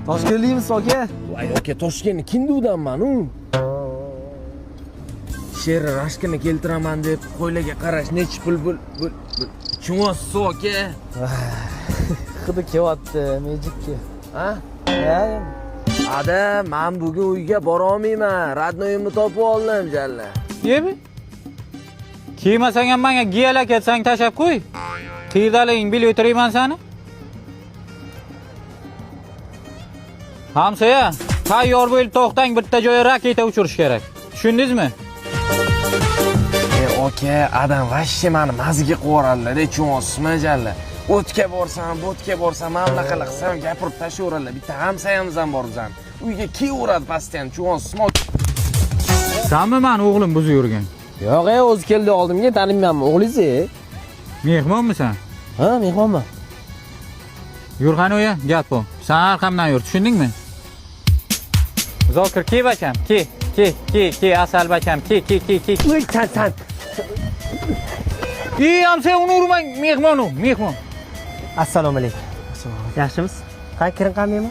Toshkentlikmisiz aka? Voy aka, Toshkentni kindudanman u. Sherni rashkini keltiraman deb qo'ylarga qarash nechi pul bul bul. Tushunasiz aka? Hidi kelyapti, Magicga. Ha? Ha? Ada, men bugun uyga bora olmayman. Radnoyimni topib oldim jalla. Yemi? Kiymasang ham menga giyalak etsang tashlab qo'y. Qiydaliging bilib o'tirayman sani. Hamsoya, tayyor bo'lib to'xtang, bitta joyga raketa uchirish kerak. Tushundingizmi? E aka, adam vashshe mani maziga qo'yoradilar, tushunasizmi jalla? O'tga borsam, bo'tga borsam, mana bunaqalar qilsam gapirib tashlayveradilar. Bitta hamsoyamiz ham bor bizani. Uyga kelaveradi постоянно, tushunasizmi? Sanmi mani o'g'lim buzib yurgan? Yo'q, e, o'zi keldi oldimga, tanimaymanmi o'g'lingiz? Mehmonmisan? Ha, mehmonman. Yur qani uya, gap bu. San arqamdan yur, tushundingmi? Zokir, ke bacham, ke, ke, ke, ke, asal bacham, ke, ke, ke, ke. Uy, san san. Ey, hamsoya, uni urmang, mehmon u, mehmon. Assalomu alaykum. Yaxshimisiz? Ha, kiring qandaymi?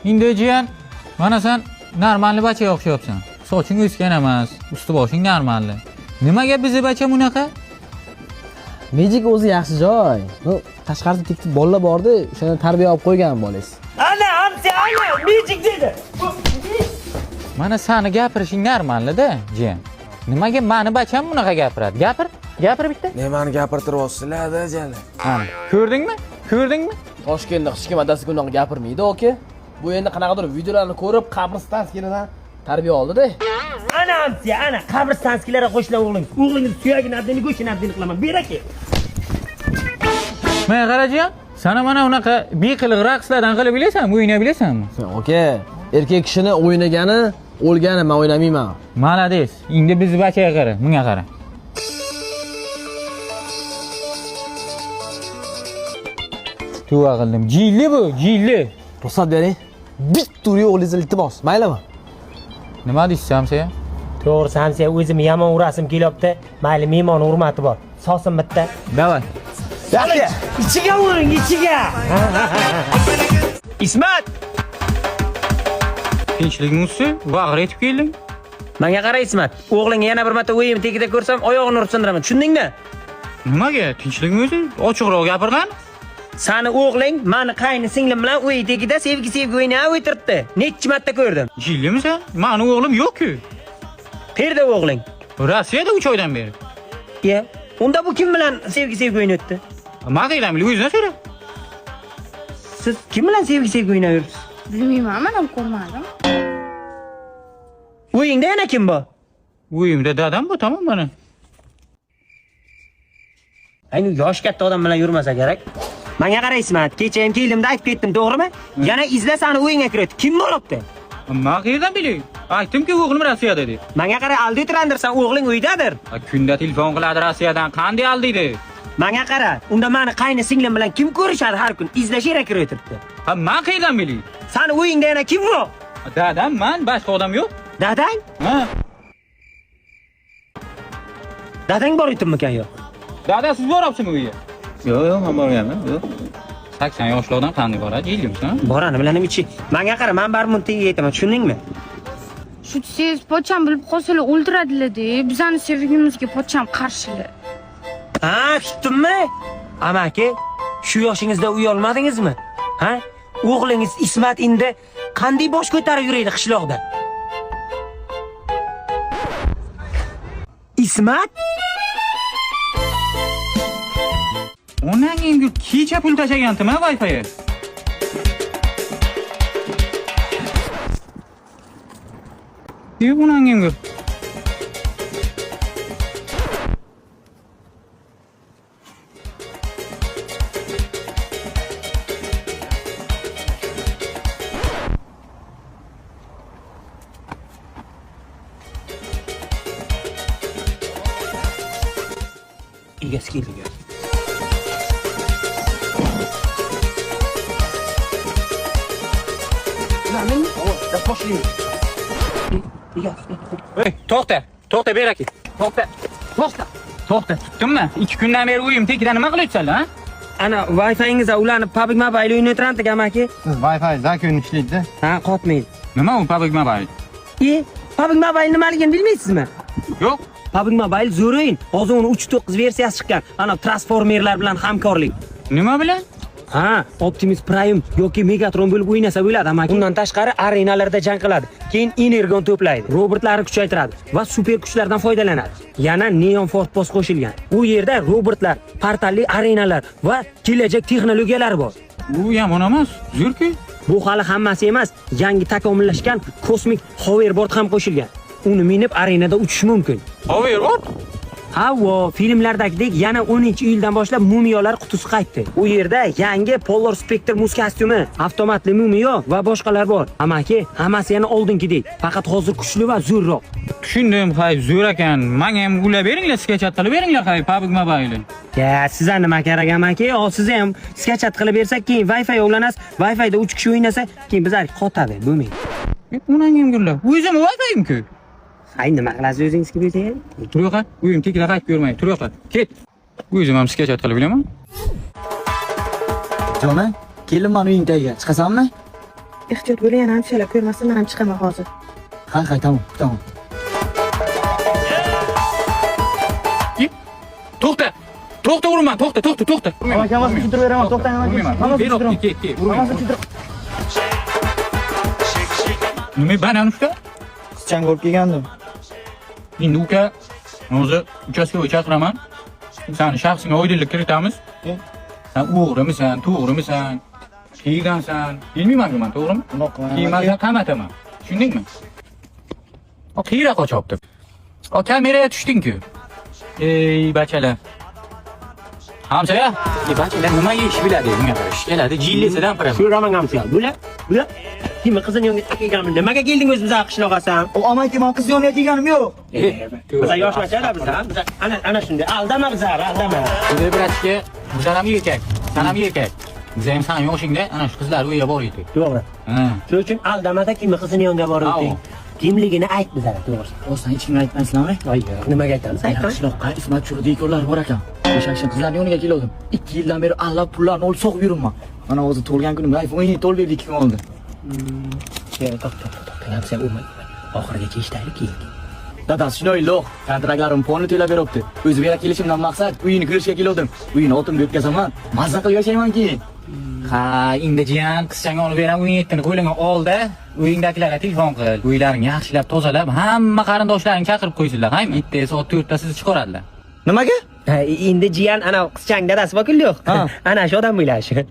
Endi jiyan, mana sen normalni bachaga o'xshayapsan. Soching o'sgan emas, usti boshing normalni. Nimaga bizni bacha bunaqa? Magic o'zi yaxshi joy. Bu tashqarida tek bolalar bordi, o'shandan tarbiya olib qo'ygan bolangiz. Ana, hamsi, ana, Magic dedi. Mana sani gapirishing normalda, jiyan. Nimaga mani bacham bunaqa gapiradi? Gapir, gapir bitta. Nimani gapirtiryapsizlar, ada jalla? Mana, ko'rdingmi? Ko'rdingmi? Toshkentda hech kim adasiga unaqa gapirmaydi, aka. Bu endi qanaqadir videolarni ko'rib, qabristonskilardan tarbiya oldi-da. Ana hamsi, ana, qabristanskilarga qo'shila o'g'ling. O'g'lingiz suyagini abdini, go'shtini abdini qilaman. Ber aka. Mana qara jiyan, sana mana unaqa beqiliq raqslardan qilib bilasanmi, o'ynay bilasanmi? Aka, erkak kishini o'ynagani o'lgani, men o'ynamayman. Malades. Endi bizni bachaga qara, bunga qara. Tavba qildim. Jilli bu, jilli. Ruxsat bering. Bitta uring o'g'lingizni iltimos, maylimi? Nima deysiz hamsoya? To'g'risi hamsi, o'zim yomon urasim kelyapti. Mayli, mehmon hurmati bor. Sosin bitta. Davay. Yaxshi. Ichiga uring, ichiga. Ismat! Tinchlikmi usti? Bag'ir etib kelding. Menga qara Ismat. O'g'lingni yana bir marta uyim tagida ko'rsam, oyog'ini urib sindiraman. Tushundingmi? Nimaga? Tinchlikmi o'zi? Ochiqroq gapirgan. Sani o'g'ling mani qayni singlim bilan uy tagida sevgi sevgi o'ynab o'tiribdi. Necha marta ko'rdim. Jillimisan? Mani o'g'lim yo'q-ku. Qayerda o'g'ling? Rossiyada 3 oydan beri. Ya, unda bu kim bilan sevgi sevgi o'ynayapti? Ma qayerdan bilay, o'zidan so'ra. Siz kim bilan sevgi sevgi o'ynayapsiz? Bilmayman, men ham ko'rmadim. Uyingda yana kim bor? Uyimda dadam bu, tamom mana. Ayni yosh katta odam bilan yurmasa kerak. Menga qara Ismat, kecha ham keldimda aytib ketdim, to'g'rimi? Yana izla sani uyingga kiradi. Kim boribdi? Ma qayerdan bilay? Aytdim-ku o'g'lim Rossiyada deb. Menga qara, aldi o'tirandirsan, o'g'ling uydadir. Kunda telefon qiladi Rossiyadan, qanday aldiydi? Menga qara, unda mani qayni singlim bilan kim ko'rishadi har kun? Izlash kerak kirib o'tiribdi. Ha, men qayerdan bilay? Sani uyingda yana kim bor? Dadam, man, boshqa odam yo'q. Dadang? Ha. Dadang bor edimikan yo'q? Dada, siz boryapsizmi uyga? Yo'q, yo'q, men borganman, yo'q. 80 yoshli odam qanday boradi, jillimisan? Borani bilan ichi. Menga qara, men baribir buni tagiga yetaman, tushundingmi? Shu desangiz, pocham bilib qolsalar o'ldiradilar-da. Bizani sevgimizga pocham qarshilar. Ha, tutdimmi? Amaki, shu yoshingizda uyalmadingizmi? Ha? O'g'lingiz Ismat endi qanday bosh ko'tarib yuradi qishloqda? Ismat? Onang endi kecha pul tashlagandim-a Wi-Fi'ga. Yo'q, onang endi. Egasi keldi. Ey, to'xta, to'xta ber aka. To'xta. To'xta. To'xta, tutdimmi? 2 kundan beri uyim tekida nima qilyapsanlar, ha? Ana Wi-Fi'ingizda ulanib PUBG Mobile o'ynay turardik amaki. Siz Wi-Fi zakun ishlaydi. Ha, qotmaydi. Nima u PUBG Mobile? PUBG Mobile nimaligini bilmaysizmi? Yo'q. PUBG Mobile zo'r o'yin. Hozir uni 3.9 versiyasi chiqqan. Ana transformerlar bilan hamkorlik. Nima bilan? Ha, Optimus Prime yoki Megatron bo'lib o'ynasa bo'ladi amaki. Undan tashqari arenalarda jang qiladi. Keyin energon to'playdi, robotlarni kuchaytiradi va super kuchlardan foydalanadi. Yana Neon Fortpost qo'shilgan. U yerda robotlar, portalli arenalar va kelajak texnologiyalari bor. U yomon emas, zo'r-ku. Bu hali hammasi emas, yangi takomillashgan kosmik hoverboard ham qo'shilgan. Uni minib arenada uchish mumkin. Hoverboard? Havo, filmlardagidek yana 10-iyuldan boshlab mumiyolar qutisi qaytdi. U yerda yangi Polar Spectre muz kostyumi, avtomatli mumiyo va boshqalar bor. Amaki, hammasi yana oldingidek, faqat hozir kuchli va zo'rroq. Tushundim, hay, zo'r ekan. Menga ham ulab beringlar, sketchat qilib beringlar, hay, PUBG Mobile. Ya, sizlar nima kerak amaki? Hozir siz ham sketchat qilib bersak, keyin Wi-Fi ulanasiz, Wi-Fi'da 3 kishi o'ynasa, keyin bizlar qotadi, bo'lmaydi. Unang ham gullar. O'zim Wi-Fi'im-ku. Hay, nima qilasiz o'zingizga bo'lsa? Tur yo'qa, uyim tekida qaytib ko'rmay, tur yo'qa. Ket. O'zim ham sketchat qilib bilaman. Jona, kelin mani uying tagiga chiqasanmi? Ehtiyot bo'ling, yana hamshalar ko'rmasin, men ham chiqaman hozir. Ha, ha, tamom, tamom. To'xta. To'xta urma, to'xta, to'xta, to'xta. Amaki, hammasini tushuntirib beraman, to'xtang amaki. Hammasini tushuntirib. Ket, ket, urma. Hammasini tushuntirib. Nima banan usta? Sichang ko'rib kelgandim. Endi uka, hozir uchastkovoy chaqiraman. Sani shaxsingga oydinlik kiritamiz. Sen o'g'rimisan, to'g'rimisan, qiydansan, bilmayman man, to'g'rimi? Unaqa qilmang. Keyin man seni qamataman. Tushundingmi? O qiyra qochyapti. O kameraga tushding-ku. Ey bachalar. Hamsoya, bachalar nimaga ish biladi? Bunga qara, ish keladi, jillisidan piraman. So'raman hamsoya. Bular, bular kimni qizini yonga kelganmi? Nimaga kelding o'zi bizlar qishloqqa? O amaki, men qiz yoniga kelganim yo'q. Bizlar yosh bachalar biz, ha? Bizlar ana shunday. Aldama bizlar, aldama. Bunday bratga, bizlar ham erkak, sen ham erkak. Biz ham san yoshingda ana shu qizlar uyiga bor edik. To'g'ri. Ha. Shuning uchun aldamada kimni qizini yonga borib o'ting. Kimligini ayt bizlarga, to'g'risi. O'zsan hech kimga aytmaysizlarmi? Voy, yo'q, nimaga aytamiz? Aytma. Qishloqqa Ismat Churdikovlar bor ekan. O'sha kishi qizlarning yoniga keldim. 2 yildan beri allab pullarni olib so'qib yuribman. Mana hozir tug'ilgan kunimda iPhone 7 olib berdi 2 kun oldin. To'xta, to'xta, to'xta. Hamsoya urma. Oxirigacha eshitaylik keyin. Dadasi shunday lo'q, kontraktlarim polni to'lab beribdi. O'zi bu yerga kelishimdan maqsad uyini ko'rishga keldim. Uyini otimga o'tkazaman, mazza qilib yashayman keyin. Ha, endi jiyan qizchangni olib beraman, uying yettini qo'lingga olda, uyingdagilarga telefon qil. Uylaringni yaxshilab tozalab, hamma qarindoshlaringni chaqirib qo'ysinlar, haymi? Bitta soat 4 da sizni chiqaradilar. Nimaga? Ha, endi jiyan ana qizchang dadasi bor-ku yo'q. Ana shu odam bo'lashi.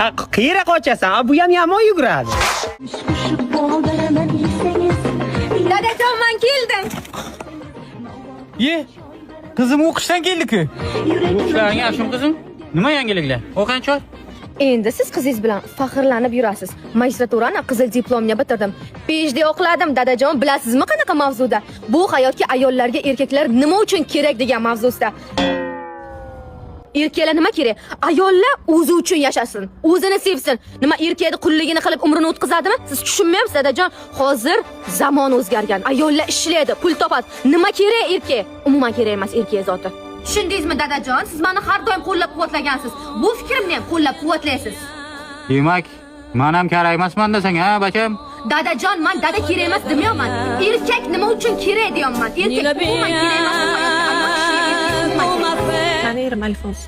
Ha, qayerga qochasan? Bu ham yomon yuguradi. Dadajon, men keldim. Ye, qizim o'qishdan keldi-ku. O'qishlaring yaxshimi qizim? Nima yangiliklar? O'qancha? Endi siz qizingiz bilan faxrlanib yurasiz. Magistraturani qizil diplomga bitirdim. PhD o'qiladim, dadajon, bilasizmi qanaqa mavzuda? Bu hayotga ayollarga erkaklar nima uchun kerak degan mavzusida. Erkaklar nima kerak? Ayollar o'zi uchun yashasin, o'zini sevsin. Nima erkakni qulligini qilib umrini o'tkazadimi? Siz tushunmayapsiz, dadajon. Hozir zamon o'zgargan. Ayollar ishlaydi, pul topadi. Nima kerak erkak? Umuman kerak emas erkak zoti. Tushundingizmi, dadajon? Siz meni har doim qo'llab-quvvatlagansiz. Bu fikrimni ham qo'llab-quvvatlaysiz. Demak, men ham kerak emasman desang, ha, bacham? Dadajon, men dada kerak emas demayapman. Erkak nima uchun kerak deyapman. Erkak umuman kerak emas. Mani erim Alfons.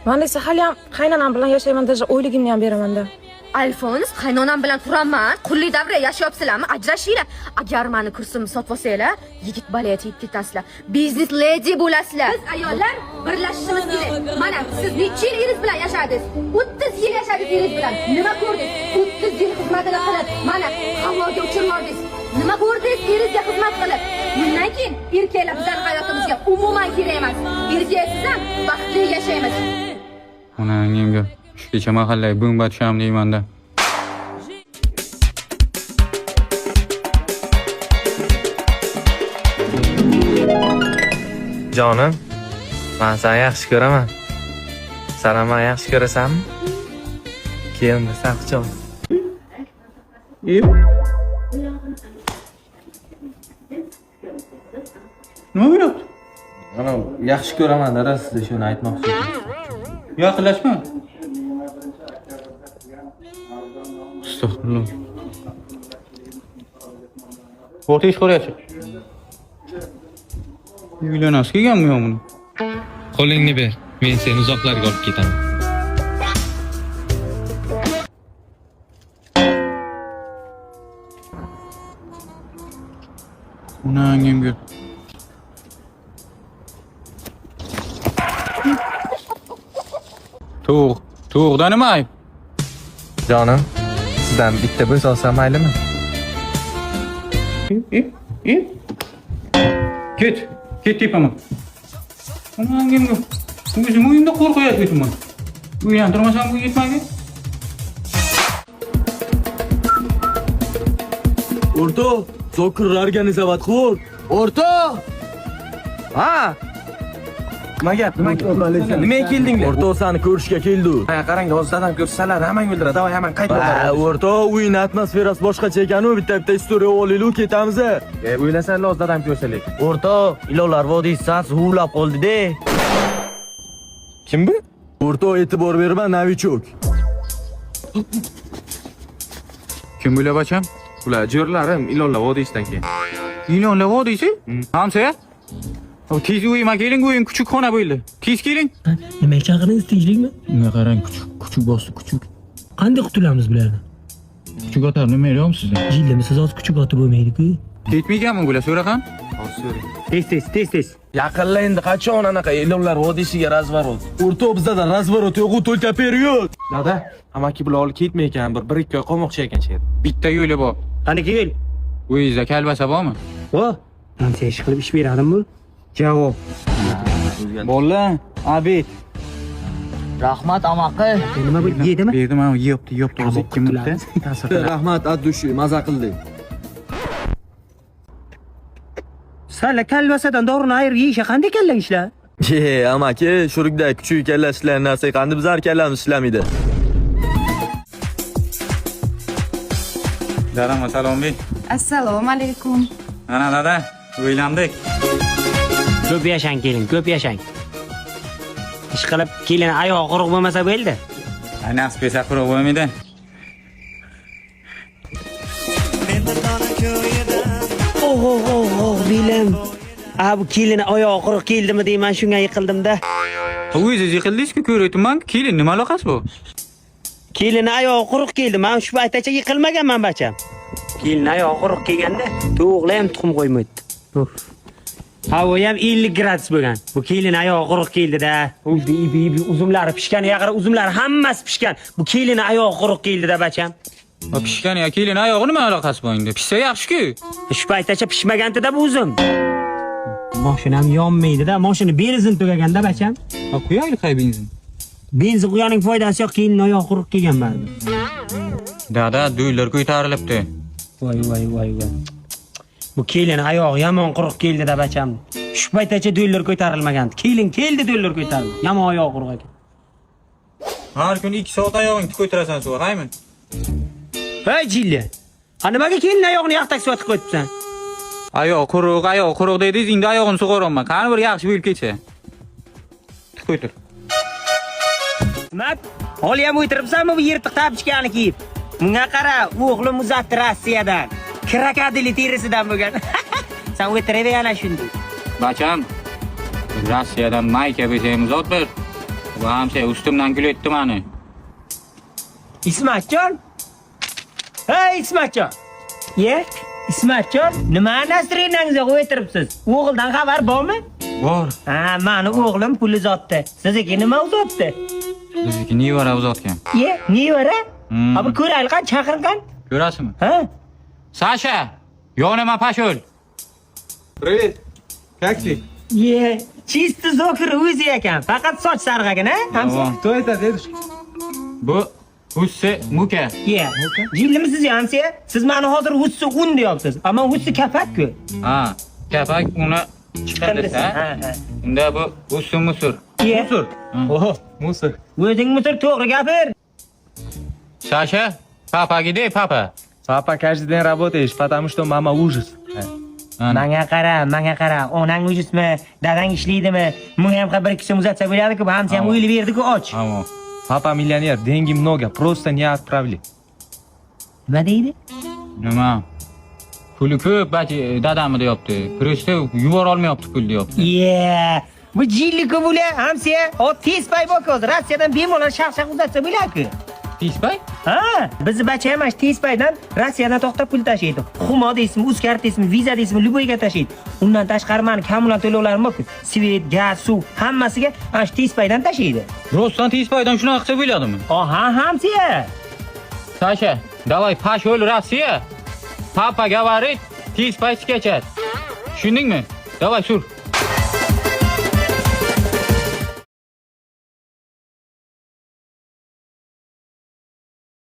Men esa hali ham qaynonam bilan yashayman, даже oyligimni ham beraman-da. Alfons, qaynonam bilan turaman. Qulli davra yashayapsizlarmi? Ajrashinglar. Agar meni kursimni sotib olsanglar, yigit balaga tegib ketasizlar. Biznes ledi bo'lasizlar. Biz ayollar birlashishimiz kerak. Mana siz necha yil eringiz bilan yashadingiz? 30 yil yashadingiz eringiz bilan. Nima ko'rdingiz? 30 yil xizmatini qilib, mana havoga uchirmordingiz. Nima ko'rdingiz eringizga xizmat qilib? Bundan keyin erkaklar bizning hayotimizga umuman kerak emas. Erkaksiz ham baxtli yashaymiz. Onangimga shu kecha mahallaga bomba tusham deyman-da. Jonim, men seni yaxshi ko'raman. Sen ham meni yaxshi ko'rasanmi? Kelin desam qichon. Nima bo'lyapti? Ana yaxshi ko'raman dadasi, shuni aytmoqchi edim. Yaqinlashma. Astag'firullah. O'rta ish ko'ryapti. Uylanasi kelganmi yo buni? Qo'lingni ber, men seni uzoqlarga olib ketaman. Unangimga. To'g', to'g'da nima ayb? Jonim, sizdan bitta bo'z olsam maylimi? Ket, ket tepama. Unangimga. O'zim uyimda qo'rqyapman. Uylantirmasam bu yetmaydi. O'rtoq, Zokir organizavat qil. O'rtoq! Ha? Nima gap? Nima gap? Nimaga keldinglar? O'rtoq seni ko'rishga keldi. Ha, qarang, hozir dadam ko'rsalar, hammang o'ldiradi. Davay, hammang qayt. Ha, o'rtoq, uyning atmosferasi boshqacha ekan-u, bitta-bitta istoriya olaylik, ketamiz. E, o'ylasanlar hozir dadam ko'rsa lekin. O'rtoq, ilonlar vodiysidan huvlab qoldi-de. Kim bu? O'rtoq, e'tibor berma, novichok. Kim bular bacham? Ular jo'rlarim ilonlar vodiysidan keyin. Ilonlar vodiysi? Hamsoya? O tez uyima keling, uyim kuchuk xona bo'ldi. Tez keling. Nimaga chaqirdingiz, tinchlikmi? Unga qarang, kuchuk, kuchuk bosdi, kuchuk. Qanday qutulamiz bulardan? Kuchuk otar nima deyapsiz? Jillimi siz hozir kuchuk otib bo'lmaydi-ku. Ketmayganmi bular, so'ra ham? Tez tez tez tez. Yaqinla endi qachon anaqa ilonlar vodiysiga razворот? O'rtoq, bizda razворот yo'q, только период. Dada, amaki bular olib ketmay ekan, bir 1-2 oy qolmoqchi ekan shu yerda. Bitta yo'li bor. Qani kel. Uyingizda kalbasa bormi? Vo. Hamsa ish qilib ish beradimi bu? Javob. Bola, obed. Rahmat amaqi. Nima bu yedimi? Berdim, mana yeyapti, yeyapti hozir 2 minutda. Rahmat at dushi, maza qildik. Sala kalbasadan dorini ayirib yeyisha qanday kalla ishlar? Ye, amaki, shurukda kuchuk kalla ishlagan narsa qanday bizlar kallamiz ishlamaydi. Dadam, assalomu alaykum. Assalomu alaykum. Ana dada, uylandik. Ko'p yashang kelin, ko'p yashang. Ish qilib kelin oyog'i quruq bo'lmasa bo'ldi. Nafs bersa quruq bo'lmaydi. Oh oh oh oh belim. A bu kelin oyog'i quruq keldimi deyman, shunga yiqildim-da. O'zingiz yiqildingiz-ku, ko'ryapman. Kelin nima aloqasi bu? Kelin oyog'i quruq keldi. Men shu paytgacha yiqilmaganman bacham. Kelin oyog'i quruq kelganda tovuqlar ham tuxum qo'ymaydi. Uf. Havo ham 50 gradus bo'lgan. Bu kelin oyog'i quruq keldi-da. Ibi uzumlari pishgan, yaqin uzumlari hammasi pishgan. Bu kelin oyog'i quruq keldi-da bacham. Pishgan ya kelin oyog'i nima aloqasi bor endi? Pishsa yaxshi-ku. Shu paytgacha pishmagandi-da bu uzum. Mashinam yonmaydi-da, mashina benzin tugaganda bacham. Ha, quyaylik hay benzin. Benzin quyaning foydasi yo'q, kelin oyog'i quruq kelgan baribir. Dada, do'llar ko'tarilibdi. Voy voy voy voy. Bu kelin oyog'i yomon quruq keldi-da bacham. Shu paytgacha dollar ko'tarilmagandi. Kelin keldi, dollar ko'tarildi. Yomon oyog'i quruq ekan. Har kuni 2 soat oyog'ingni ko'tarasan suv, haymi? Hey jilli. Ha nimaga kelin oyog'ini yaxtak suvatib qo'yibsan? Oyoq quruq, oyoq quruq dedingiz, endi oyog'ini sug'oraman. Qani bir yaxshi bo'lib ketsa. Qo'ytir. Mat, holi ham o'tiribsanmi bu yirtiq tapchkani kiyib? Bunga qara, o'g'lim uzatdi Rossiyadan. Krokodil terisidan bo'lgan. Sen o'tiraver ana shunday. Bacham, Rossiyadan mayka bersam uzat bir. Bu hamsa ustimdan kulyapti mani. Ismatjon? Hey Ismatjon. Ye, Ismatjon, nima nasrinangizga o'tiribsiz? O'g'ildan xabar bormi? Bor. Ha, mani o'g'lim pul uzatdi. Sizniki nima uzatdi? Bizniki nevara uzatgan. Ye, nevara? Ha, bir ko'raylik, qani chaqiring qani. Ko'rasizmi? Ha? Sasha, yonima pashol. Привет. Как ты? Ye, чисто Zokir o'zi ekan. Faqat soch sarg'agan, ha? Hamsa? Кто это, дедушка? Bu Hussi Muka. Ye. Jillimisiz hamsa? Siz meni hozir Hussi un deyapsiz. Ammo Hussi kapak-ku. Ha, kapak uni chiqindisi, Ha, ha? ha. Unda bu Hussi Musur. Ye. Musur. Oho, мусор. O'zing musur to'g'ri gapir. Sasha, papa где папа? Папа каждый день работаешь, потому что мама ужас. Ana. Manga qara, manga qara. Onang mujizmi, dadang ishlaydimi? Bunga ham bir ikki so'm uzatsa bo'ladi-ku, hamsa ham o'ylab berdi-ku och. Tamom. Папа миллионер, деньги много, просто не отправили. Nima deydi? Nima? Puli ko'p, bachi dadamni deyapti. Просто yubora olmayapti pul deyapti. Yeah. Bu jilli-ku bular, hamsa. O tez pay bor hozir. Rossiyadan bemalol shaq-shaq uzatsa bo'ladi-ku. Tezpay? Ha, bizni bacha ham mana shu tezpaydan Rossiyadan to'xtab pul tashiydi. Humo deysizmi, Uzcard deysizmi, Visa deysizmi, любой ga tashiydi. Undan tashqari mani kommunal to'lovlarim bor-ku. Свет, gaz, suv hammasiga mana shu tezpaydan tashiydi. Rostdan tezpaydan shunaqa qilsa bo'ladimi? Aha, hamsa. Sasha, давай пошел Россия. Папа говорит, tezpay скачать. Tushundingmi? Давай sur.